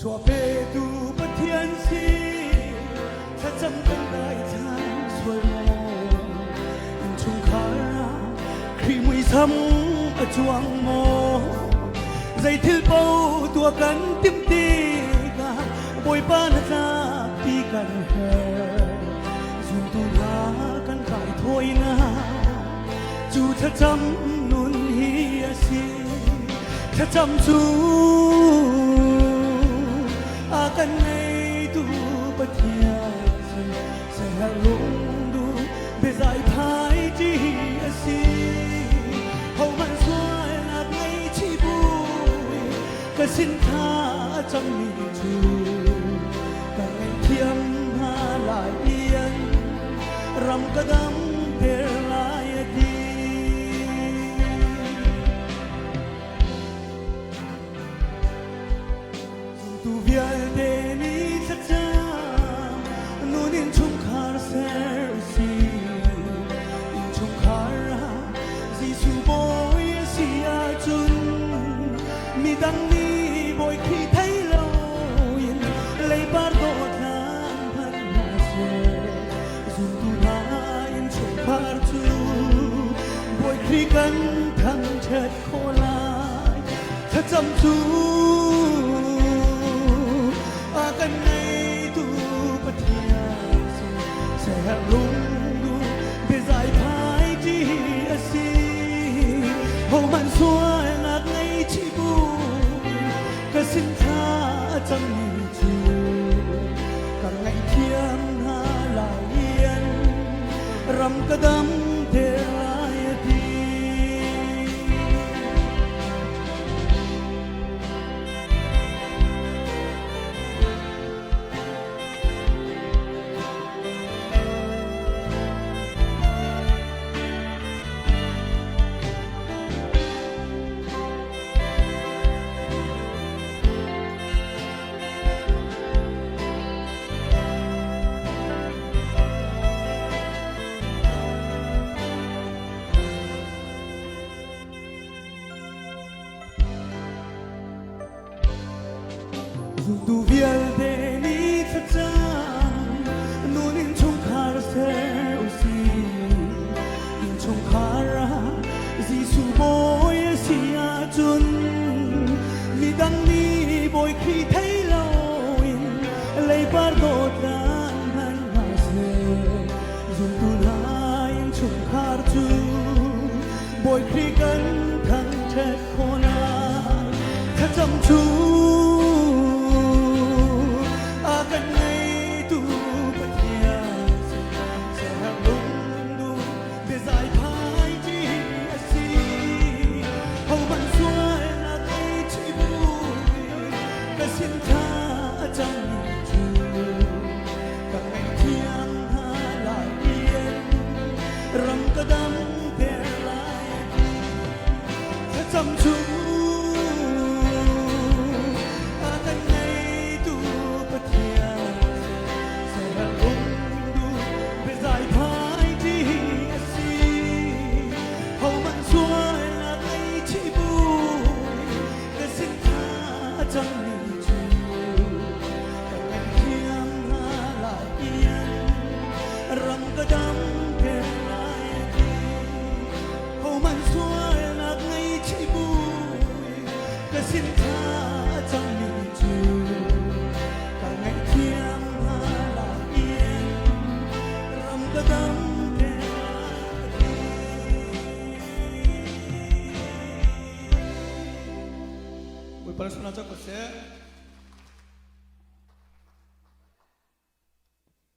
Chuahpetu Pathian si thlacam kan daithlang sual maw? Innchungkhar ah Khrih muisam a cuang maw? Zeithil paoh tuah kan timh tikah Bawipa na tlakpi kan herh. Zumtu hna kan raithawinak cu thlacam nun hi a si. Thlacam cu a kan ngeitu Pathian sin siaherh lungdu biazai phai ṭi a si. Hohmanh sualnak ngei chih buin ka sin thla a cammi cu ka ngaihthiam hna lai ian ram ka damter lai a ti. Tu vialte nih thlacam nun in chungkhar ser usih. Innchungkhar ah Jesuh bawi a si ahcun midang nih bawi Khrih thei loin leipar dawtnak hman hna seh. Zumtu hna innchungkhar cu Bawi Khrih kan thangṭhat khawh lai. Thlacam cu a kan ngeitu Pathian sin siaherh lungdu biazai phai ṭi a si. Hohmanh sualnak ngei chih bu ka sin thla a cammi cu ka ngaihthiam hna lai in ram ka dam te lai a ti. Zumtu vialte nih thlacam nun in chungkhar ser usih. Innchungkhar ah Jesuh bawi a si ahcun midang nih Bawi Khrih thei loin leipar dawtnak hman hna seh. Zumtu hna innchungkhar cu Bawi Khrih kan thangṭhat khawh lai. Thlacam cu a kan ngeitu Pathian siaherh lungdum biazai phai ṭi a si. Hohmanh sualnak ei chih bu ka sin thla a cammi cu ka ngaihthiam hna lai in ram ka dam ter lai ti. Thlacam cu a kan ngeitu Pathian siaherh lungdu biazai phai ṭi a si. Hohmanh sualnak ei chih bu ka sin thla a cammi cu ka ngaihthiam hna lai in ram ka dam ter lai ti. Hohmanh sualnak ngei chih bu ka sin thla a cammi cu ka ngaihthiam hna lai in ram ka dam ter lai ti. Bawipa na sunah cak ko seh.